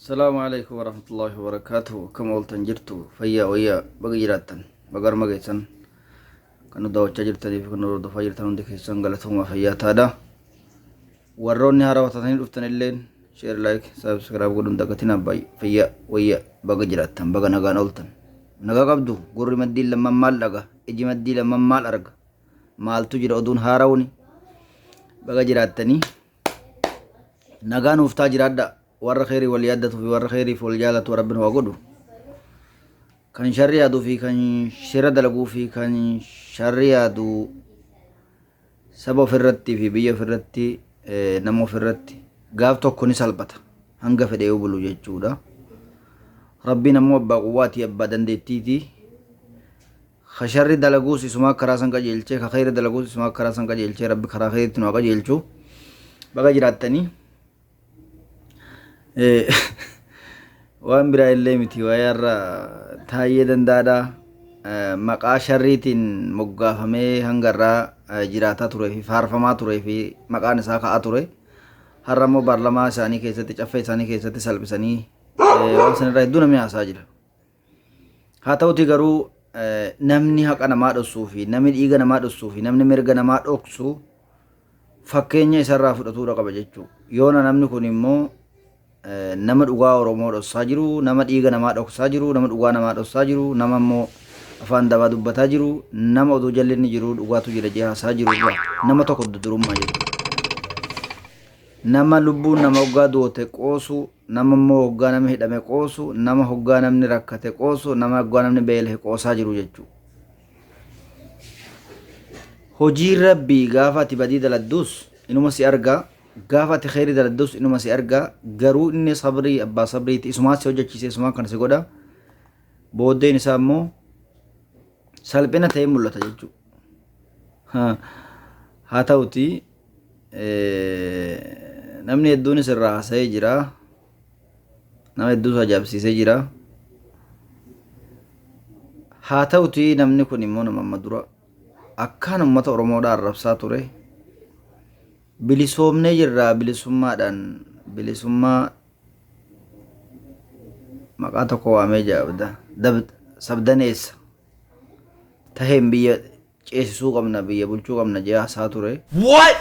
Salaamu alaikum warahmatullahi wabarakatuh. Akkam ooltan jirtu fayyaa wayyaa baga jiraattan baga arma geessan kan nu daawwachaa jirtanii fi kan nu hordofaa jirtan hundi keessan galatoomaa fayyaa taadha. Warroonni haarawaa taatanii dhuftan illeen share like subscribe godhuun dagatinaa fayyaa wayyaa baga jiraattan baga nagaan ooltan. Nagaa qabdu gurri maddiin lamman maal dhaga iji maddii lamman maal arga maaltu jira oduun haarawni baga jiraattanii nagaa nuuf taa jiraadha warra kheyrii wal yaaddatuu fi warra kheyriif wal jaalatu rabbi nu haa godhu kan sharri yaaduu fi kan shira dalaguu fi kan sharri yaadu saba ofirratti fi biyya ofirratti nama ofirratti gaaf tokko ni salphata hanga fedhe yoo bulu jechuudha. Rabbiin ammoo abbaa quwwaatii abbaa dandeettiiti. Ka sharri dalaguus isumaa karaa san qajeelche, ka kheyri dalaguus isumaa karaa san qajeelche, Rabbi karaa kheyritti nu haa qajeelchu. Baga jiraattanii. Waan biraa illee miti waa'ee har'a Taayyee Danda'aadha. Maqaa sharriitiin moggaafamee hanga irraa jiraataa turee fi faarfamaa turee fi maqaan isaa ka'aa ture. Har'a immoo baarlamaa isaanii keessatti caffee isaanii keessatti salphisanii waan sanirraa hedduu namni haasaa jira. Haa ta'uti garuu namni haqa namaa dhoksuu fi namni dhiiga namaa dhoksuu fi namni mirga namaa dhoksu fakkeenya isarraa fudhatuudha qaba jechuudha. Yoona namni kun immoo nama dhugaa Oromoo dhoksaa jiru, nama dhiiga namaa dhoksaa jiru, nama dhugaa namaa dhoksaa jiru, nama immoo afaan dabaa dubbataa jiru, nama oduu jallinni jiru dhugaatu jira jee haasaa jiru irraa nama tokko dudurummaa jechuudha. Nama lubbuun nama hoggaa doote qoosu, nama immoo hoggaa namni hidhame qoosu, nama hoggaa namni rakkate qoosu, nama hoggaa namni beelahe qoosaa jiru jechuudha. Hojiin Rabbii gaafa ati badii daladduus inuma si arga, gaafa ati kheyrii daladduus inuma si arga, garuu inni sabrii abbaa sabriiti isumaa si hojjechiise isumaa kana si godha. Booddeen isaa immoo salphina ta'ee mul'ata jechuudha. Haa ta'uti namni hedduunis irraa haasa'ee jira. Nama hedduutu ajaa'ibsiisee jira. Haa ta'uti namni kun immoo nama amma dura akkaan uummata Oromoodhaa arrabsaa ture. Bilisoomnee jirra bilisummaadhaan bilisummaa maqaa tokko waamee jaabda sabdaneessa taheen biyya ceesisuu qabna biyya bulchuu qabna jee haasaa ture. What?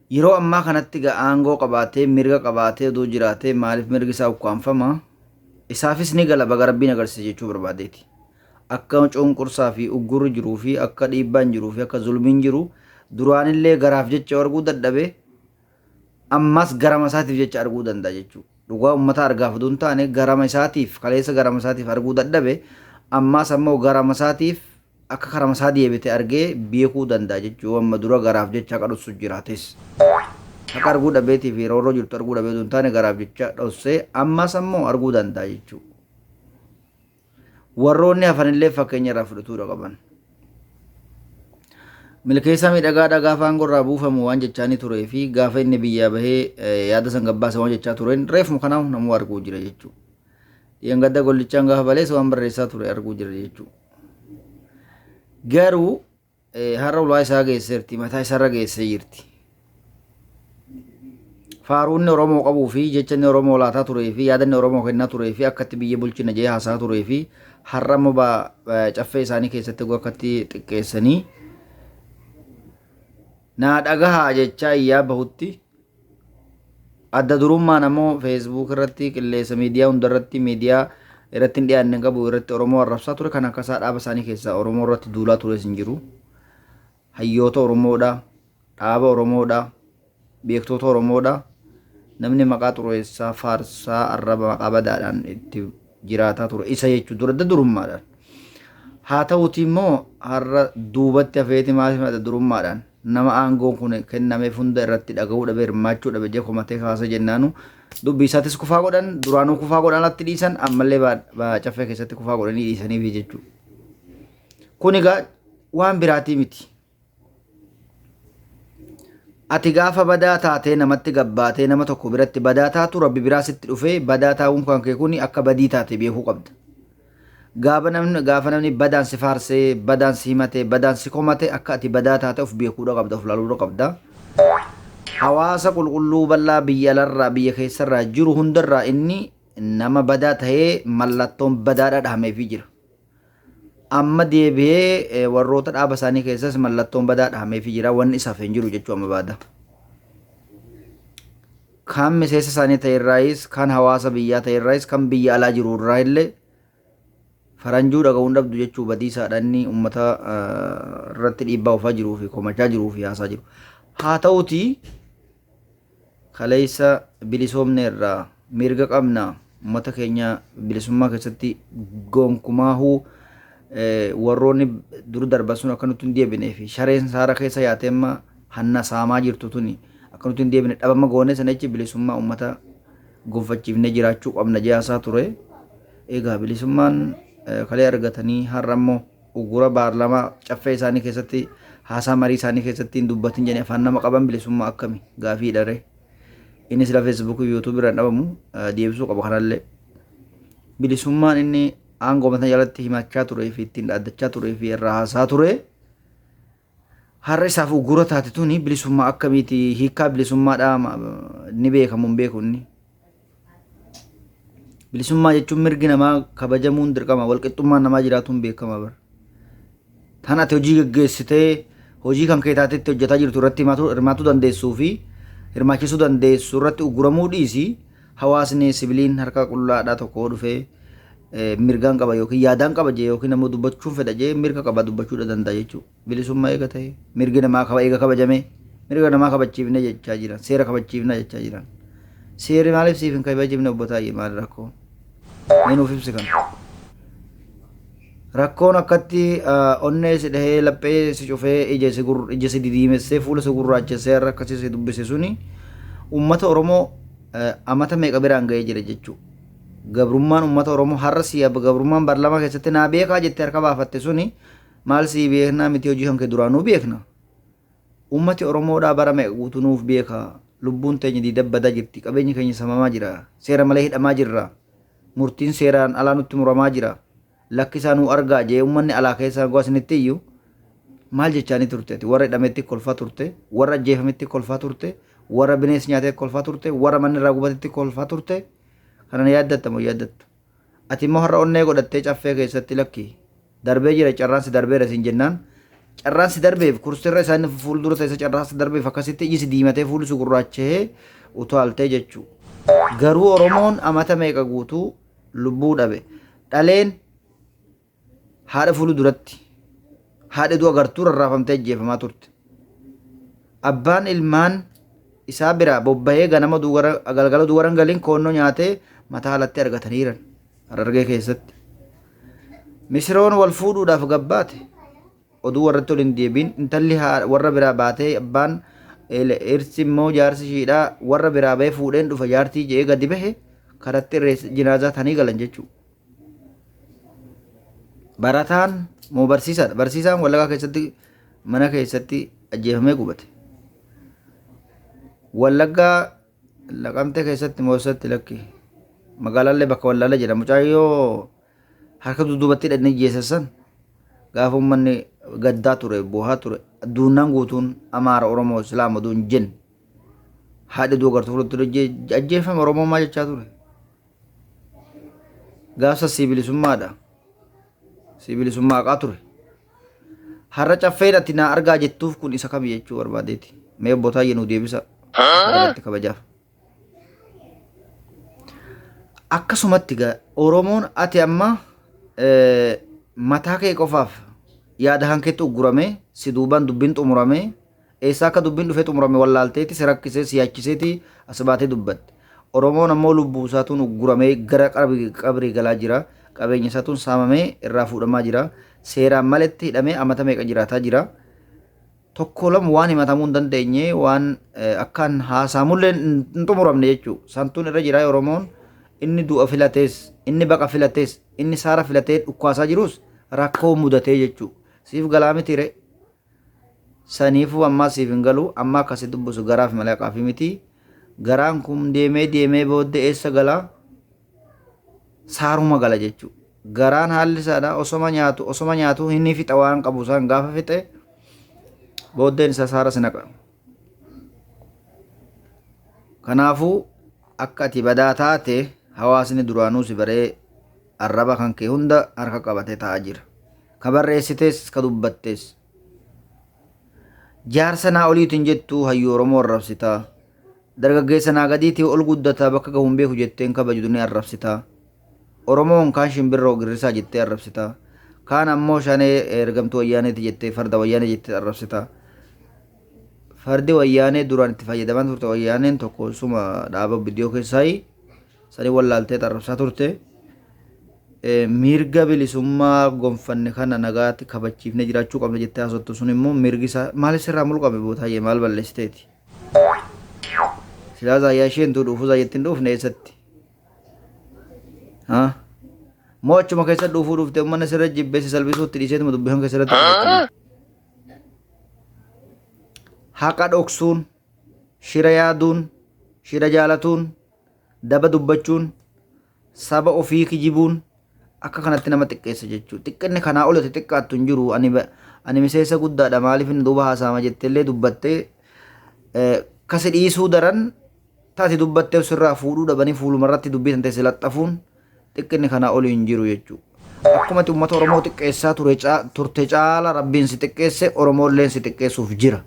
Yeroo ammaa kanatti egaa aangoo qabaatee mirga qabaatee odoo jiraatee maaliif mirgi isaa ukkaamfama? Isaafis ni gala baga rabbiin agarsiise jechuu barbaadeeti. Akka cunqursaa fi uggurri jiruu fi akka dhiibbaan jiruu fi akka zulmiin jiru duraanillee garaaf jecha arguu dadhabe ammas garama isaatiif jecha arguu danda'a jechuudha. Dhugaa ummata argaaf odoo hin taane garama isaatiif kaleessa garama isaatiif arguu dadhabe ammas ammoo garama isaatiif akka karama isaa deebite argee beekuu danda'a jechuu yoo amma dura garaaf jecha haqa dhossu jiraates. Haqa arguu dhabeetii fi roorroo jirtu arguu dhabee osoo hin taane garaaf jecha dhossee ammas ammoo arguu danda'a jechuu. Warroonni hafanillee fakkeenya irraa fudhatuudha qaban. Milkeessaa miidhagaadhaa gaafa aangoo irraa buufamu waan jechaanii turee fi gaafa inni biyyaa bahee yaada san gabbaase waan jechaa tureen reefuma kanaa namuu arguu jira jechuudha. Dhiyeengadda gollichaan gaafa balees waan barreessaa ture arguu jira jechuudha. Garuu har'a ulaa isaa geesseerti mataa isaarra geessee jirti. Faaruunni Oromoo qabuu fi jecha inni Oromoo laataa turee fi yaada inni Oromoo kennaa turee fi akkatti biyya bulchina jee haasaa turee fi har'a immoo caffee isaanii keessatti akkatti xiqqeessanii naa dhagahaa jechaa iyyaa bahutti Adda durummaan ammoo Facebook irratti qilleessa miidiyaa hunda irratti miidiyaa irratti hin dhiyaanne hin qabu irratti Oromoo arrabsaa ture kan akka isaa dhaaba isaanii keessaa Oromoo irratti duulaa tures hin jiru. Hayyoota Oromoodha, dhaaba Oromoodha, beektoota Oromoodha. Namni maqaa xureessaa, faarsaa, arraba maqaa badaadhaan itti jiraataa ture isa jechuun dura adda durummaadhaan. Haa ta'uutii immoo har'a duubatti hafeeti maaliif adda durummaadhaan nama aangoon kun kennameef hunda irratti dhaga'uu dhabe hirmaachuu dhabe jee komatee kaasee jennaanu dubbii isaatis kufaa godhan duraanuu kufaa godhan alatti dhiisan ammallee caffee keessatti kufaa godhanii dhiisaniifi jechuudha. Kun egaa waan biraatii miti. Ati gaafa badaa taatee namatti gabbaatee nama tokko biratti badaa taatu rabbi biraa sitti dhufee badaa taa'uun kan kee kuni akka badii taate beekuu qabda. Gaafa namni gaafa namni badaan si faarsee, badaan si himate, badaan si komate akka ati badaa taate of beekuudha qabda, of laaluudha qabda. Hawaasa qulqulluu bal'aa biyya alarraa, biyya keessarraa jiru hundarraa inni nama badaa tahee mallattoon badaadha dhahameefii jira. Amma deebi'ee warroota dhaaba isaanii keessas mallattoon badaa dhahameefii jira. Wanni isaaf hin jiru jechuu amma baada. Kan miseensa isaanii ta'e irraayis, kan hawaasa biyyaa ta'e irraayis, kan biyya alaa jiru irraa illee faranjuu dhaga'uun dhabdu jechuu badiisaadha inni uummata irratti dhiibbaa oofaa jiruu fi komachaa jiruu fi haasaa jiru. Haa ta'utii kaleessa bilisoomne irraa mirga qabna uummata keenya bilisummaa keessatti gonkumaahuu warroonni dur darban sun akka nutti hin deebinee fi shareen saara keessa yaatee amma hanna saamaa jirtu tuni akka nutti hin deebine dhabama goone sana jechi bilisummaa uummata gonfachiifnee jiraachuu qabna jiyaasaa ture. Egaa bilisummaan kalee argatanii har'a immoo uggura baarlamaa caffee isaanii keessatti haasaa marii isaanii keessatti hin dubbatin jedhanii afaan nama qaban bilisummaa akkami gaafii dharee. Inni sila feesbuukii fi yuutuubii irra hin dhabamu deebisuu qaba kanallee. Bilisummaan inni aangoo mataa jalatti himachaa turee fi ittiin dhaaddachaa turee fi irraa haasaa ture har'a isaaf uggura taate tuni bilisummaa akkamiiti hiikkaa bilisummaadhaa ni beekamu hin beeku inni. Bilisummaa jechuun mirgi namaa kabajamuun dirqama walqixxummaan namaa jiraatuun beekama bara. Tan ati hojii geggeessitee hojii kan kee taatetti hojjetaa jirtu irratti hirmaatuu dandeessuu fi hirmaachisuu dandeessu irratti uguramuu dhiisi hawaasni sibiliin harka qullaadhaa tokko dhufee mirgaan qaba yookiin yaadaan qaba jee yookiin ammoo dubbachuun fedha jee mirga qaba dubbachuu danda'a jechuudha. Bilisummaa eega ta'e mirgi namaa kaba eega kabajame mirga namaa kabachiifne jechaa jiran seera kabachiifna jechaa jiran. Seerri maaliif siif hin kabajamne obbo Taayyee maal rakkoo? Mee nuuf ibsi kana. Rakkoon akkatti onnee si dhahee laphee si cufee ija si ija si didiimessee fuula si gurraachessee har'a akkasii si dubbise suni uummata Oromoo amata meeqa biraan ga'ee jira jechuudha. Gabrummaan uummata Oromoo har'a si gabrummaan baarlaamaa keessatti naa beekaa jettee harka baafatte suni maal sii beeknaa miti hojii kan kee duraanuu beekna. Uummati Oromoodhaa bara meeqa guutuu nuuf beeka. Lubbuun teenya diida badaa jirti. Qabeenyi keenya samamaa jira. Seera malee hidhamaa jirra. Murtiin seeraan alaa nutti muramaa jira. Lakkisaa nuu argaa jee uummanni alaa keessaa goa isinitti iyyuu maal jechaanii turte ati warra hidhametti kolfaa turte warra ajjeefametti kolfaa turte warra bineensi nyaatee kolfaa turte warra manni irraa gubatetti kolfaa turte kana ni yaaddatta moo yaaddattu ati immoo har'a onnee godhattee caffee keessatti lakki darbee jira carraan si darbeera siin jennaan carraan si darbeef kursirra isaan fuuldura teessa carraan si darbeef akkasitti iji si diimatee fuulli si gurraacha'ee utaaltee jechuu garuu Oromoon amata meeqa guutuu lubbuu dhabe dhaleen haadha fuula duratti haadha du'a gartuu rarraafamtee ajjeefamaa turte. Abbaan ilmaan isaa biraa bobba'ee ganama galgala duwara hin galin koonnoo nyaatee mataa alatti argataniiran Harargee keessatti. Misiroon wal fuudhuudhaaf gabbaate oduu warratti ol hin deebiin intalli warra biraa baatee abbaan irsi immoo jaarsi ishiidhaa warra biraa bahee fuudheen dhufa jaartii je'ee gadi bahe karatti jinaazaa tanii galan jechuudha. Barataan moo barsiisaadha. Barsiisaan Wallaggaa keessatti mana keessatti ajjeefamee gubate. Wallaggaa Laqamtee keessatti moo eessatti lakki magaalaallee bakka wallaala jedha mucaayyoo harka dudduubatti hidhanii ajjeesan san gaafa uummanni gaddaa ture boohaa ture duunnaan guutuun Amaara Oromoo Islaama oduu hin jenne haadha du'a gartuu fuulduratti ajjeefame Oromoo maal jechaa ture. Gaafsa sii bilisummaadha. Sii bilisummaa haqaa ture. Har'a caffeen ati naa argaa jettuuf kun isa kami jechuu barbaadeeti. Mee obbo Taayyee nuu deebisa. Irratti kabajaaf. Akkasumatti gaa Oromoon ati amma mataa kee qofaaf yaada kan keetti uggurame si duubaan dubbiin xumurame Eessaa akka dubbiin dhufee xumurame wallaalteeti si rakkisee si yaachiseeti as baatee dubbatte. Oromoon ammoo lubbuu isaatuun ugguramee gara qabrii galaa jira. Qabeenya isaatuun saamamee irraa fuudhamaa jira. Seeraan maletti hidhamee amata meeqa jiraataa jira. Tokko lama waan himatamuu hin dandeenye waan akkaan haasaamullee hin xumuramne jechuudha. Santuun irra jira Oromoon inni du'a filatees inni baqa filatees inni saara filatee dhukkaasaa jirus rakkoo mudatee jechuudha. Siif galaa miti ree. Saniifuu ammaa siif hin galu amma akka si dubbisu garaaf malee haqaafi miti. Garaan kun deemee deemee booddee eessa gala? Saaruma gala jechuudha. Garaan haalli isaadha osoma nyaatu osoma nyaatu inni fixa waan qabu isaan gaafa fixe booddeen isaa saara si naqa. Kanaafuu akka ati badaa taate Hawaasni duraanuu si baree arraba kan kee hunda harka qabatee taa'aa jira. Ka barreessites ka dubbattes. Jaarsa naa oliitiin jettuu hayyuu Oromoo arrabsitaa. Dargaggeessa naa gadiitii ol guddataa bakka gahu hin beeku jetteen kabajdu ni arrabsitaa. Oromoon kaan shimbirroo girrisaa jettee arrabsitaa. Kaan ammoo shanee ergamtuu wayyaaneeti jettee farda wayyaanee jettee arrabsitaa. Fardi wayyaanee duraan itti fayyadamaa turte wayyaaneen tokko suma dhaaba biddiyoo keessaayi sanii wallaaltee arrabsaa turte. Mirga bilisummaa gonfanne kana nagaatti kabachiifnee jiraachuu qabna jettee haasoftu sun immoo mirgi isaa maaliif sirraa mulqame bootaayyee maal balleessiteeti? Silaa zaayyaa isheen tuu dhuufuu zaayyatti hin dhuufne eessatti? Haa? Moo achuma keessa dhuufuu dhuftee uummanni sirra jibbee si salphisuutti dhiiseetuma dubbii kan keessatti dhufatte? Haqa dhoksuun, shira yaaduun, shira jaalatuun, daba dubbachuun, saba ofii kijibuun akka kanatti nama xiqqeessa jechuudha. Xiqqinni kanaa olitti xiqqaattu hin jiru. Ani miseensa guddaadha maaliif inni duuba haasa'ama jetteellee dubbattee kasi dhiisuu daran taati dubbattee sirraa fuudhuu dhabanii fuulumarratti dubbii tan teesse laxxafuun xiqqinni kanaa oli hin jiru jechuudha. Akkuma ati uummata Oromoo xiqqeessaa ture turte caala Rabbiin si xiqqeesse Oromoolleen si xiqqeessuuf jira.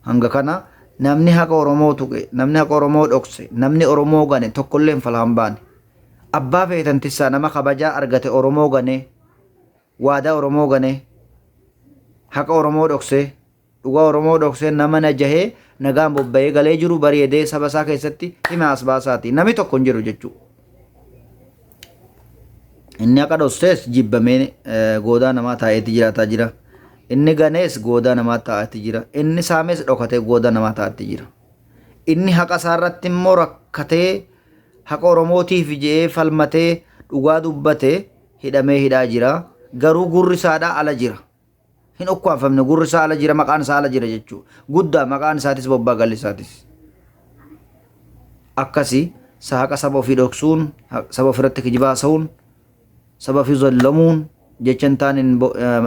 Hanga kana namni haqa Oromoo tuqe, namni haqa Oromoo dhokse, namni Oromoo gane tokkolleen falaa hin baane. Abbaa feetan tissaa nama kabajaa argate Oromoo ganee, waadaa Oromoo ganee, haqa Oromoo dhoksee, dhugaa Oromoo dhoksee nama najahee nagaan bobba'ee galee jiru bareedee saba isaa keessatti hima as baasaati. Namni tokko hin jiru jechuudha. Inni haqa dhoksees jibbamee goodaa namaa taa'eetti jiraataa jira. Inni ganees goodaa namaa taa'etti jira. Inni saamees dhokatee goodaa namaa taa'etti jira. Inni haqa isaa irratti immoo rakkatee haqa Oromootiif je'ee falmatee dhugaa dubbate hidhamee hidhaa jira. Garuu gurri isaadhaa ala jira. Hin ukkaanfamne gurri isaa ala jira maqaan isaa ala jira jechuudha. Guddaa maqaan isaatis bobbaa galli isaatis. Akkasi haqa saba ofii dhoksuun, saba ofirratti kijiba haasa'uun, saba ofii zallamuun, jecha hin taane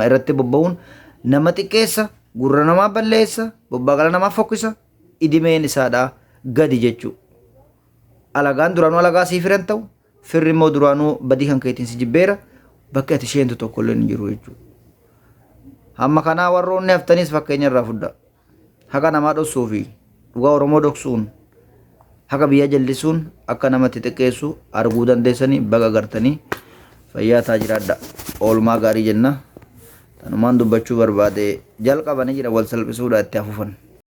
irratti bobba'uun nama xiqqeessa, gurra namaa balleessa, bobbaa gala namaa fokkisa, idimeen isaadhaa gadi jechuudha. Alagaan duraanuu alagaa siif hiran ta'u, Firri immoo duraanuu badii kan keetiin si jibbeera bakki ati isheentu tokko illee hin jiru jechuudha. Hamma kanaa warroonni haftanis fakkeenya irraa fudhaa. Haqa namaa dhoksuu fi dhugaa Oromoo dhoksuun haqa biyyaa jallisuun akka namatti xiqqeessu arguu dandeessanii baga gartanii fayyaa taa jiraadha. Oolmaa gaarii jenna. Tanumaan dubbachuu barbaade jalqabanii jira wal salphisuudha itti hafufan.